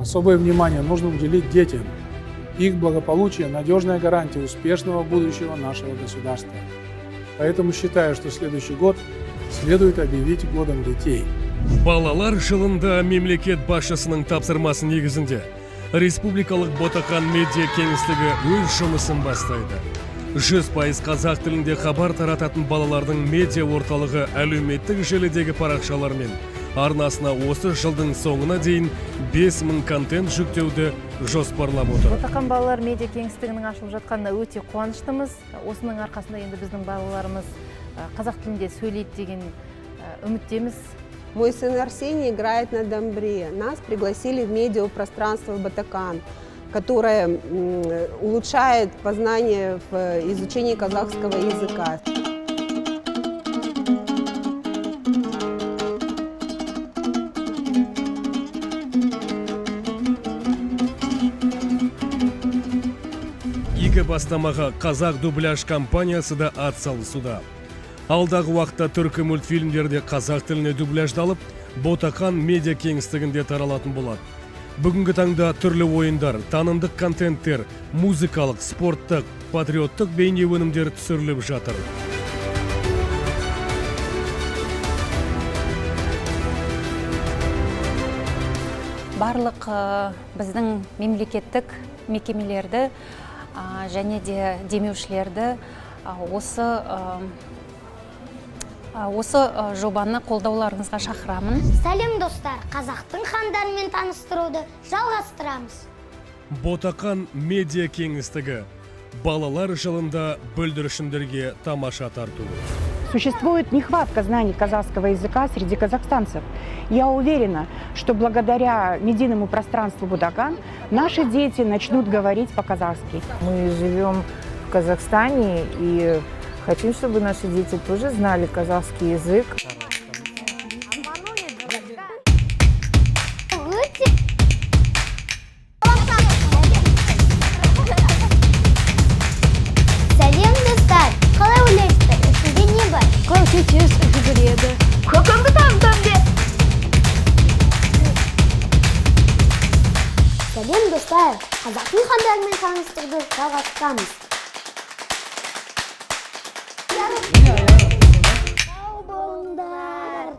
Особое внимание нужно уделить детям. Их благополучие – надежная гарантия успешного будущего нашего государства. Поэтому считаю, что следующий год следует объявить годом детей. Балалар жылында мемлекет басшысының тапсырмасы негізінде республикалық Ботақан медиа кеңістігі өз жұмысын бастайды. 100% қазақ тілінде хабар тарататын балалардың медиа орталығы әлеуметтік желідегі парақшалар мен арнасына осы жылдың соңына дейін 5000 контент жүктеуді жоспарлап отыр. Ботақан балалар медиа кеңістігінің ашылып жатқанына өте қуаныштымыз. Осының арқасында енді біздің балаларымыз қазақ тілінде сөйлейді деген үміттеміз. Мой сын Арсений играет на домбре. Нас пригласили в медиапространство Ботакан, которое улучшает познание в изучении казахского языка. Игі бастамаға Қазақ дубляж компаниясы да атсалысуда. Алдағы уақытта түркі мультфильмдері де қазақ тіліне дубляждалып, Ботақан медиа кеңістігінде таралатын болады. Бүгінгі таңда түрлі ойындар, танымдық контенттер, музыкалық, спорттық, патриоттық бейне өнімдер түсіріліп жатыр. Барлық біздің мемлекеттік мекемелерді және де демеушілерді осы жобаны қолдауларыңызға шақырамын. Сәлем, достар! Қазақтың хандарымен таныстыруды жалғастырамыз. Ботақан медиа кеңістігі балалар жылында бүлдіршіндерге тамаша тарту. Существует нехватка знаний казахского языка среди казахстанцев. Я уверена, что благодаря медийному пространству Ботакан наши дети начнут говорить по-казахски. Мы живем в Казахстане и хотим, чтобы наши дети тоже знали казахский язык. Өте. Сәлем, достар! Қалай ойлайсыздар, ішінде не бар? Көке тез жүгіреді. Көкемді таныдым. Сәлем, достар! Қазақтың хандарымен таныстыруды жалғастырамыз.